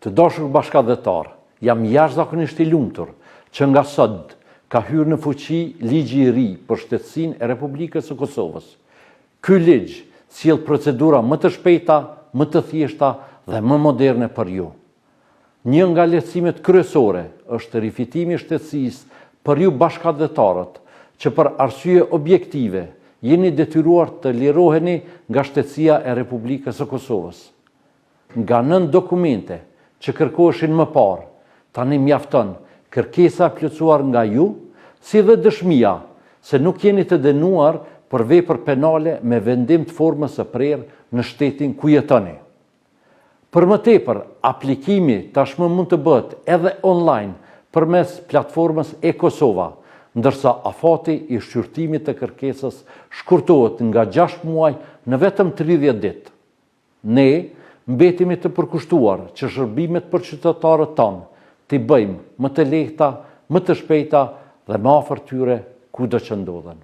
Të dashur bashkatdhetarë, jam jashtëzakonisht i lumtur që nga sot ka hyrë në fuqi ligji i ri për shtetësinë e Republikës së Kosovës. Ky ligj sjell procedura më të shpejta, më të thjeshta dhe më moderne për ju. Një nga lehtësimet kryesore është rifitimi i shtetësisë për ju bashkatdhetarët që për arsye objektive jeni detyruar të liroheni nga shtetësia e Republikës së Kosovës. Nga nëntë dokumente që kërkoheshin më parë, tani mjafton kërkesa e plotësuar nga ju, si dhe dëshmia se nuk jeni të dënuar për vepër penale me vendim të formës së prerë në shtetin ku jetoni. Për më tepër, aplikimi tashmë mund të bëhet edhe online përmes platformës e-Kosova, ndërsa afati i shqyrtimit të kërkesës shkurtohet nga gjashtë muaj në vetëm 30 ditë. Ne mbetemi të përkushtuar që shërbimet për qytetarët tanë t'i bëjmë më të lehta, më të shpejta dhe më afër tyre kudo që ndodhen.